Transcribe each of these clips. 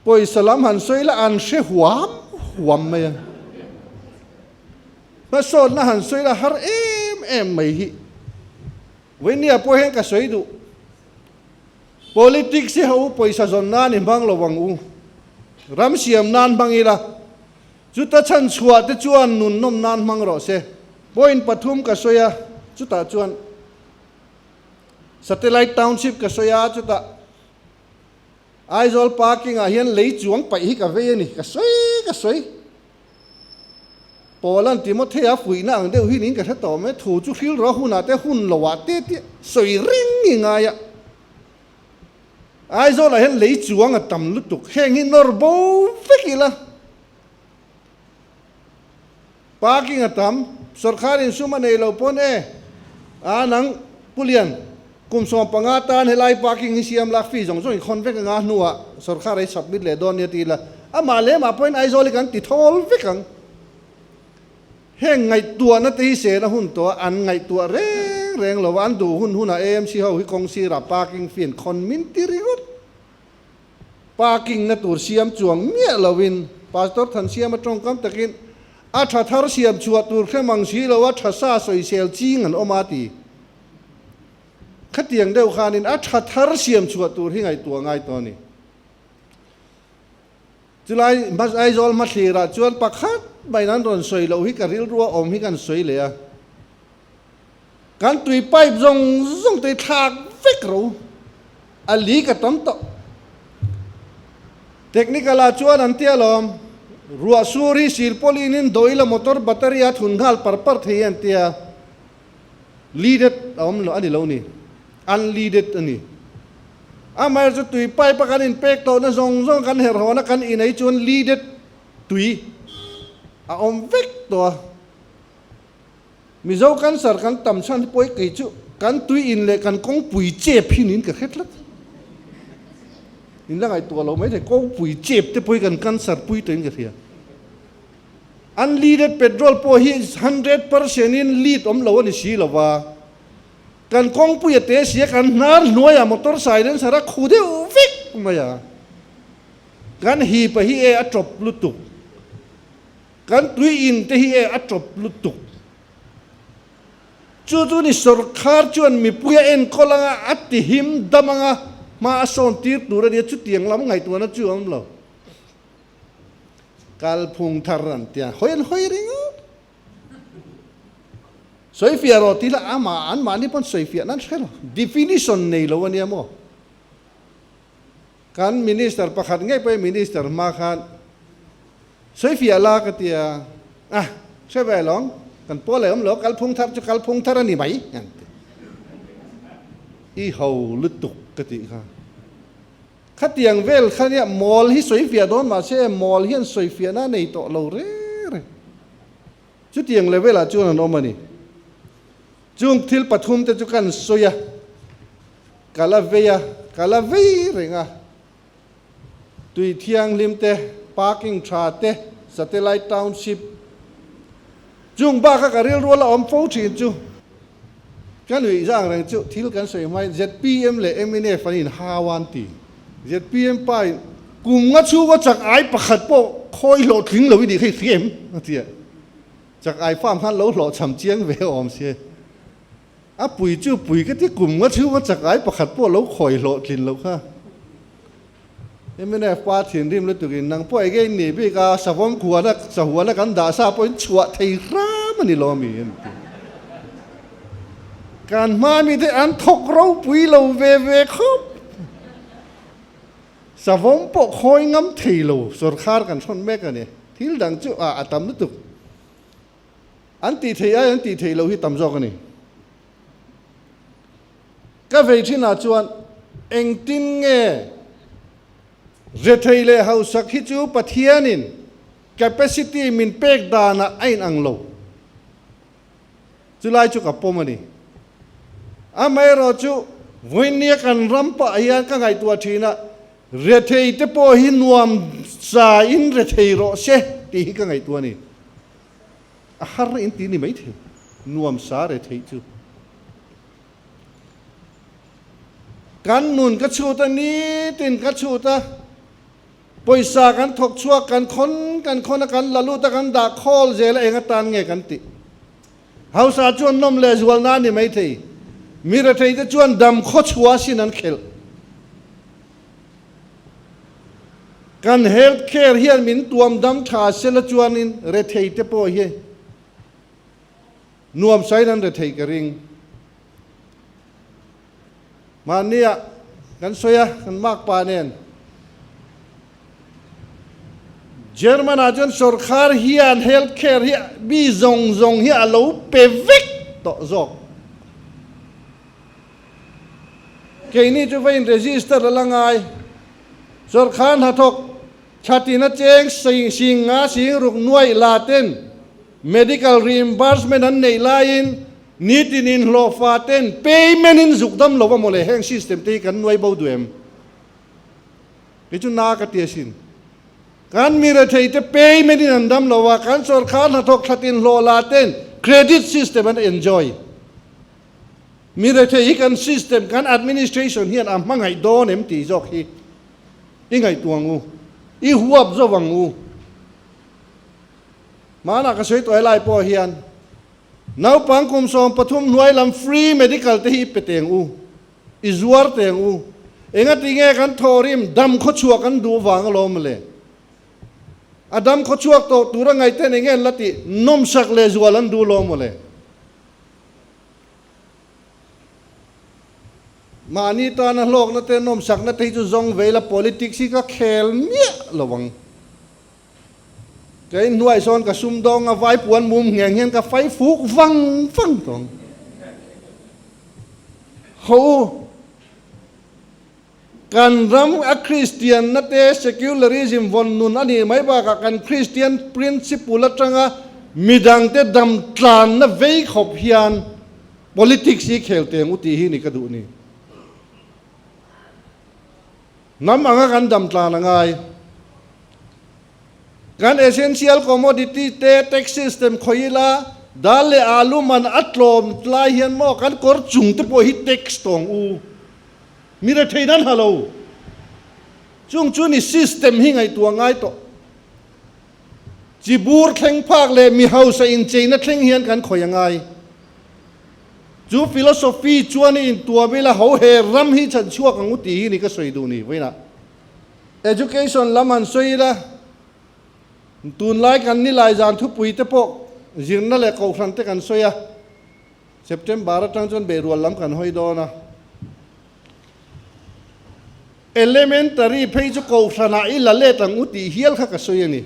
Pawisa lam han sawi la an hre huam huam mai a. Hmasawnna han sawi la har em em mai hi. Vawinia pawh hian ka sawi duh. Politics hi ho pawisa zawn nan i hmang lo ang u. Ram siam nan hmang ila. Chuta chhan chhuah te chuan nun nawm nan hmang rawh se. Point pathum ka sawi a, chutah chuan Satellite Township ka sawi a, chutah Aizawl parking ah hian lei chuang paih hi ka vei a ni, ka sawi ka sawi. Paula'n Timothea fuihna ang deuh hi niin ka hre tawh mai, thu chu hril rawh hunah te hun lo ah te tih sawi reng i ngai a. Aizawl ah hian lei chuang a tam lutuk, heng hi nawr bo vek ila. Parking a tam, sorkar in sum a nei lo pawn e, a nang Pu Lian, kum 15 tan helai parking hi siam lak fee zawng zawng i khawn vek anga hnuah sorkar ei submit leh dawn nia ti ila, amah leh amah pawhin Aizawl hi kan ti thawl vek ang. Heng ngaihtuahna te hi sena hun tawh a, an ngaihtuah reng reng lo a, an duh hun hunah AMC ho hi kawng sirah parking fee an khawn min ti ringawt. Parking na tur siam chuang miah loin Pastor Thansiama tawngkam takin a tha thar siam chhuah tur hre mang si lo a tha sa sawisel ching an awm a ti. Khatiang deuh khanin a tha thar siam chhuah tur hi ngaihtuah ngai tawh a ni. Chulai Aizawl hmathlirah chuan pakhat maiin an rawn sawi loh hi ka rilrua awm hi kan sawi leh a. Kan tui pipe zawng zawng te hi thlak vek ro a leak a tam tawh. Technical ah chuan an tia lawm, ruah sur hi silpawlin in dawih la motor battery a thun nghal par par thei an tia, leaded a awm lo a ni lo ni, unleaded a ni. Amaherawhchu tui pipe a kan in pek tawhna zawng zawng kan herh hawn a kan inei chuan leaded tui a awm vek tawh a. Mizo cancer kan tam chhan hi pawi kei chu kan tui in leh kan kawngpui chep hi niin ka hre tlat. In la ngaihtuah lo mai thei kawngpui chep te pawh hi kan cancer pui tawhin ka hria. Unleaded petrol pawh hi 100% in lead awm lo a ni si lo va. Kan kawngpui a te si a kan hnar hnuaiah motor silencer a khu deuh vek mai a. Kan hip a hi e a tawp lutuk. Kan tui in te hi e a tawp lutuk. Chu chu ni sawrkhar chuan mipui a enkawl anga a ti him dam anga hma a sawn tir tur a nia chutiang lam ngaihtuahna chu a awm lo. Kalphung thar an tia hawi an hawi ringawt. Sawifiah rawh tih lah amah anmahni pawn sawifiah nan hre lo. Definition nei lo a nia maw? Kan minister pakhat ngei pawhin minister hma khan sawifiah la ka ti a, ah hre ve alawm, kan pawl leh awm lo, kalphung thar chu kalphung thar a ni mai an ti. I ho lutuk ka tih kha. Khatiang vel kha nia mawl hi sawifiah dawn mahse mawl hian sawifiahna a nei tawh lo reng reng. Chutiang level ah chuan an awm a ni. Chung thil pathum te chu kan sawi a, ka la vei a, ka la vei reng a. Tui thianghlim te, parking tha te, satellite township chung baka ka rilru la awm fo thin chu ka nuih zang reng chu thil kan sawi hmain zpm leh mnf an inhau a an ti. Zpm pa in kum nga chhunga chak ai pakhat pawh khawi hlawhtling lo i nih kha i hria em? a ti a. Chak ai farm khan lo hlawhchham chiang ve awm sia. A pui chu pui ka ti kum nga chhunga chak ai pakhat pawh lo khawi hlawhtlin lo kha. Mnf pa thinrim lutuk in nang pawh enge in nih bik a, savawm khuana sahuana kan dah sa pawh in chhuah thei hram a ni lo ami an ti. Kan hma mi te an thawk ropui lo ve ve khawp. Savawm pawh khawi ngam thei lo sorkar kan hrawn mek a ni. Thil dang chu a a tam lutuk. An tih theih ai an tih theih loh hi tam zawk a ni. Ka vei thinah chuan engtin nge rethei leh hausak hi chu Pathianin capacity min pek danah a inang lo. Chulai chu ka pawm a ni. Amaherawh chu vawinia kan ram pah hian ka ngaihtuah thin a, rethei te pawh hi nuam sa in rethei rawh se tih hi ka ngaihtuah a ni. A har in ti ni maithei, nuam sa rethei chu. Kan nun ka chhut a, nitin ka chhut a. Pawisa kan thawk chhuak, kan khawn kan khawn a, kan la lut a, kan dah khawl zel a, eng atan nge kan tih? Hausa chuan nawm leh zualna a ni maithei. Mi retheite chuan dam khaw chhuah sin an khelh. Kan health care hian min tuam dam tha sela chuanin retheite pawh hi nuam sain an rethei ka ring. Mahnia kan sawi a, kan makpa nen. German ah chuan sorkar hian health care hi mi zawng zawng hi a lo pe vek tawh zawk. Keini chu va in register a la ngai. Sorkar hnathawk thatina cheng sing nga sing ruk nuaih la ten medical reimbursement an neih laiin Nitin inhlawhfa ten payment in zuk dam lo a mawle, heng system te hi kan nuai bo duh em? Kei chu na ka ti asin. Kan mi rethei te payment in an dam lo a, kan sawrkar hnathawk that inhlawh la ten credit system an enjoy. Mi rethei hi kan system, kan administration hian a hmangaih dawn em tih zawk hi i ngaihtuah ang u, i huap zo ang u. Hmanah ka sawi tuai lai pawh hian Naupang kum 13 hnuai lam free medical te hi i pe teng u, i zuar teng u. Engati nge kan thawhrim dam khawchhuah kan duh vang alawm le? A dam khawchhuak tawh tura ngaihten enge an la tih nawmsak leh zual an duh alawm mawle? Mahni tana hlawkna te nawmsakna te hi chu zawng ve ila politics hi ka khel miah lo ang. Kei hnuai sawn ka sumdawng a vai puan mum ngheng hian ka fai fuk vang vang tawng. Ho u, kan ram a Kristian na te secularism vawn nun a nih mai bakah kan Kristian principle atanga midang te dam tlan na vei khawp hian politics hi khel teng u tih hi ni ka duh ni. Hnam anga kan dam tlan a ngai. Kan essential commodity te tax system khawi ila, dal leh alu man a tlawm lai hian maw kan kawr chung te pawh hi tax tawng u. Mi rethei nan ha lo. Chung chu ni system hi ngaihtuah ngai tawh. Chi bur thleng phak leh mi hausa incheina thleng hian kan khawi a ngai. Chu philosophy chuan i intuam ila ho he ram hi chhan chhuak ang u tih hi ni ka sawi duh ni vawiinah. Education lam han sawi ila, tunlai kan nilai zan thupui te pawh zirna leh kohhran te kan sawi a, September atang chuan beihrual lam kan hawi dawn a. Elementary phei chu kohhranah i la let ang u tih hial kha ka sawi a ni.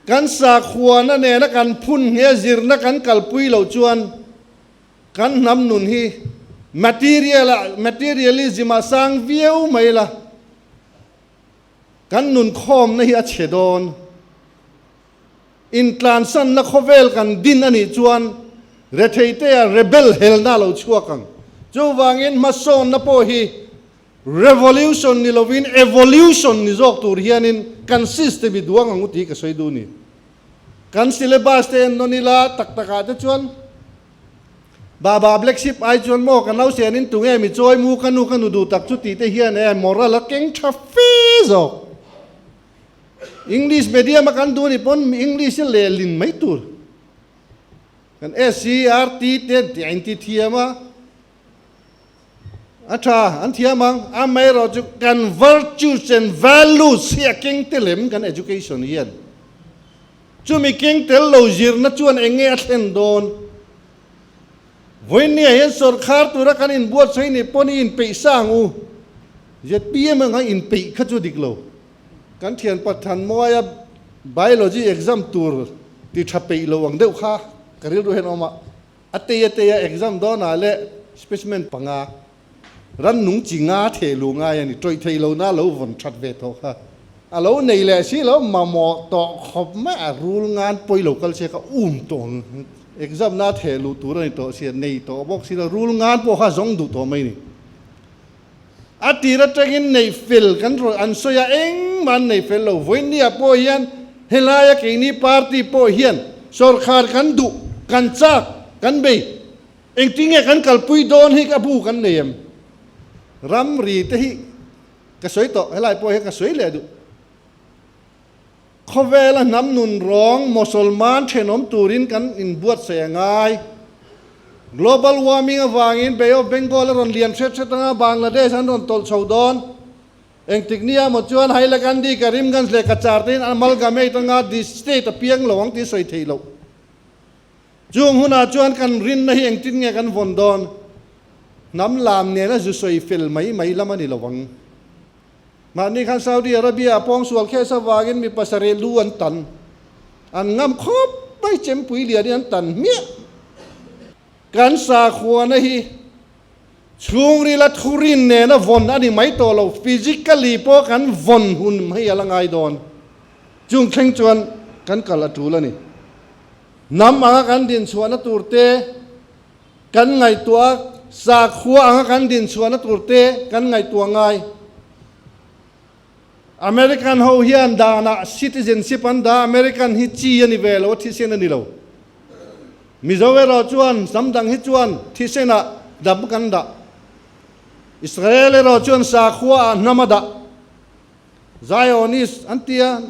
Kan sakhuana nena kan phun nghe zirna kan kalpui loh chuan kan hnam nun hi material ah materialism ah sang viau mai la, kan nun khawmna hi a chhe dawn. Intlansanna khawvel kan din a nih chuan retheitea rebel helna a lo chhuak ang. Chuvangin hmasawnna pawh hi Revolution ni lovin evolution ni zawk tur hianin kan system i duang ang u tih ka sawi duh ni. Kan syllabus te en nawn ila tak takah te chuan Baba Black Sheep ai chuan maw ka nausenin tunge mi chawi mu ka nu ka nu duh tak chu tih te hian e moral a keng tha fe zawk. English medium a kan duh ni pawn English i lehlin mai tur. Kan SCERT te an tih a inti thiam a. A tha, an thiam ang. Amaherawh chu kan virtues and values hi a keng tel em kan education hian? Chumi keng tel lo zirna chuan eng nge a thlen dawn? Vawiinniah hian sawrkhar tura kan inbuatsaih nih pawh ni inpeih sa ang u. Zpm anga inpeih kha chu dik lo. Kan thian Pathanmawia biology exam tur ti tha peih lo ang deuh kha ka rilru hian a awm a. A tei a tei a exam dawnah leh specimen panga rannung chi nga theh luh ngai a ni. Tawih thei lo na lo vawn that ve tawh kha a lo nei leh si lo mamawh tawh khawp mai a rul ngan pawi lo kal se kha um tawh ang. Exam na theh luh tur a ni tawh sia nei tawh bawk si lo rul ngan pawh kha zawng duh tawh mai ni. A tir atangin neih fel kan rawn an sawi a engmah an nei fel lo. Vawinia pawh hian helaia keini party pawh hian sawrkhar kan duh, kan chak, kan bei. Engtin nge kan kalpui dawn hi a bu kan nei em? Ramri te hi. Ka sawi tawh, helai pawh hian ka sawi leh duh. Khawvela hnam nun rawng Mosolman thenawm turin kan inbuatsaih a ngai. Global warming avangin Bay of Bengal a rawn lian hret hret anga Bangladesh an rawn tawlh chho dawn. Engtik nia maw chuan Hailakandi, Karimganj leh Kachar te in amalgamate anga this state a piang lo ang tih sawi theih loh. Chung hunah chuan kan rinna hi engtin nge kan vawn dawn? Hnam lam nena zu sawi fel mai mai lam a ni lo ang. Mahni khan Saudi Arabia a pawngsual khes avangin mi pasarih lu an tan. An ngam khawp mai chempui lianin an tan hmiah. Kan sakhuana hi chhungrila thurin nena vawn a ni mai tawh lo, physically pawh kan vawn hun hmei a la ngai dawn. Chung thleng chuan kan kal a tul a ni. Hnam anga kan dinchhuahna tur te, Kan ngaihtuah a, sakhua anga kan din chhuahna tur te kan ngaihtuah ngai. American ho hian danah citizenship an dah, American hi chi a ni ve lo, a thisen a ni lo. Mizo erawh chuan hnam dang hi chuan thisenah dam kan dah. Israel erawh chuan sakhua ah hnam a dah. Zionist an tia,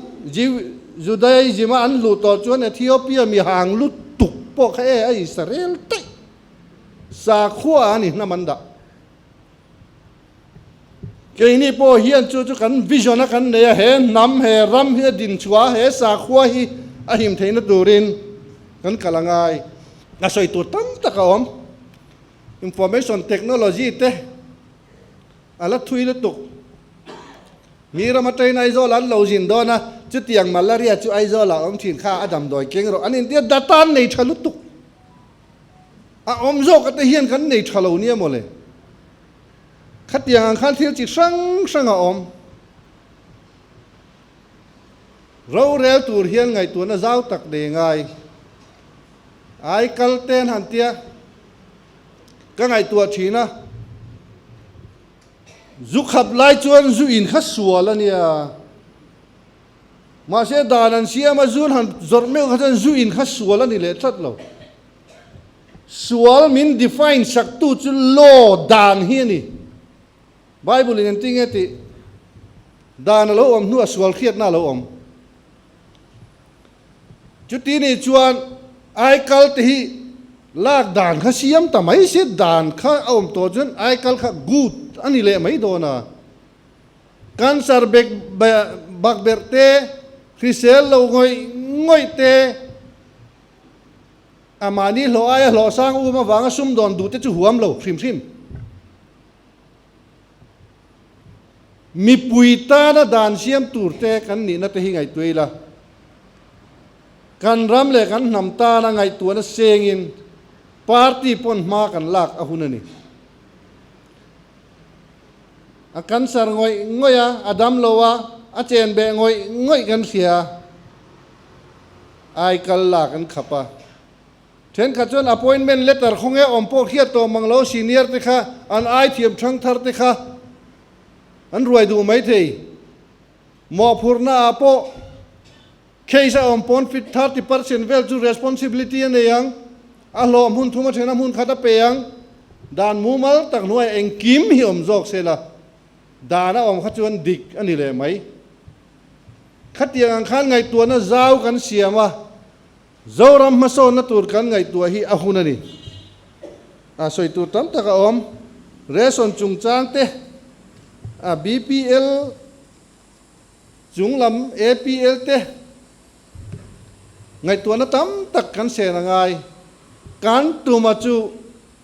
Judaism a an luh tawh chuan Ethiopia mi hang lutuk pawh kha e a Israel daih sakhua a ni hnam an dah. Keini pawh hian chu chu kan vision a kan nei a, he hnam, he ram hi a din chhuah a, he sakhua hi a him theihna turin kan kal a ngai. A sawi tur tam tak a awm. Information technology te A la thui lutuk. Mi ram atangin Aizawl an lo zin dawn a, chutiang malaria chu Aizawl ah awm thin kha a damdawi keng rawh. An intia data an nei tha lutuk. A awm zawk ate hian kan nei tha lo nia mawle. Khatiang ang khan thil chi hrang hrang a awm. Rorel tur hian ngaihtuahna zau tak nei ngai. Ai kal ten han tia. Ka ngaihtuah thin a, zu khap lai chuan zu in kha sual a nia. Mahse dan an siam a, zu han zawrh meuh kha chuan zu in kha sual a ni leh tlat lo. Sual min define sak tu chu law dan hi a ni. Bible in engtin nge tih? Dan a lo awm hnuah sual hriatna a lo awm. Chuti nih chuan aikal te hi lak dan kha siam ta mai se, dan kha a awm tawh chuan aikal kha good a ni leh mai dawn a. Cancer bek bakberh te, hrisel lo ngawih ngawih te, a mahni hlawh aia hlawh sang um avanga sumdawn duh te chu huam lo hrim hrim. Mipui tana dan siam tur te kan nihna te hi ngaihtuah ila, kan ram leh kan hnam tana ngaihtuahna sengin party pawn hma kan lak a hun a ni. A cancer ngawih ngawih a, a dam lo a, a chen beh ngawih ngawih kan hria, aikal lak an khap a. Thenkhat chuan appointment letter khawnge awm pawh hriat tawh mang lo senior te kha an ai thiam thang thar te kha an ruai duh mai thei. Mawhphurhna ah pawh case a awm pawn fit 30% vel chu responsibility a nei ang, a hlawh hmun thum a then a hmun khat a pe ang. Dan mumal tak hnuaiah engkim hi awm zawk se la, dan a awm kha chuan dik a ni leh mai. Khatiang ang khan ngaihtuahna zau kan siam a. Zoram hmasawnna tur kan ngaihtuah hi a hun a ni. A sawi tur tam tak a awm. Ration chungchang te, a BPL chunglam APL te ngaihtuahna tam tak kan sen a ngai. Kan tuma chu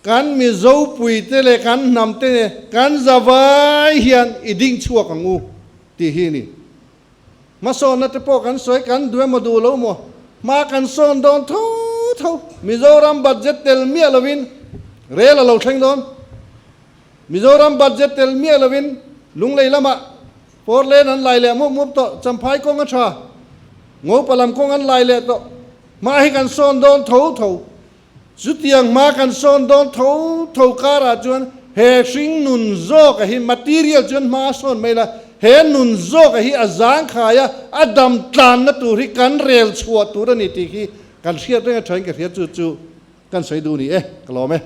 kan Mizo puite leh kan hnam te nen kan zavai hian i ding chhuak ang u tih hi a ni. Hmasawnna te pawh kan sawi kan duh emaw duh lo maw? Hma kan sawn dawn tho tho. Mizoram budget tel miah lovin rel a lo thleng dawn. Mizoram budget tel miah lovin Lunglei lamah four lane an lai leh mup mup tawh, Champhai kawng a tha, Ngopa lam kawng an lai leh tawh. Hma hi kan sawn dawn tho tho. Chutiang hma kan sawn dawn tho tho karah chuan he hring nun zawka hi material chuan hma a sawn mai la, he nun zawka hi a zangkhai a, a dam tlanna tur hi kan rel chhuah tur a ni tih khi kan hriat reng a thain ka hria chu chu kan sawi duh ni e, ka lawm e.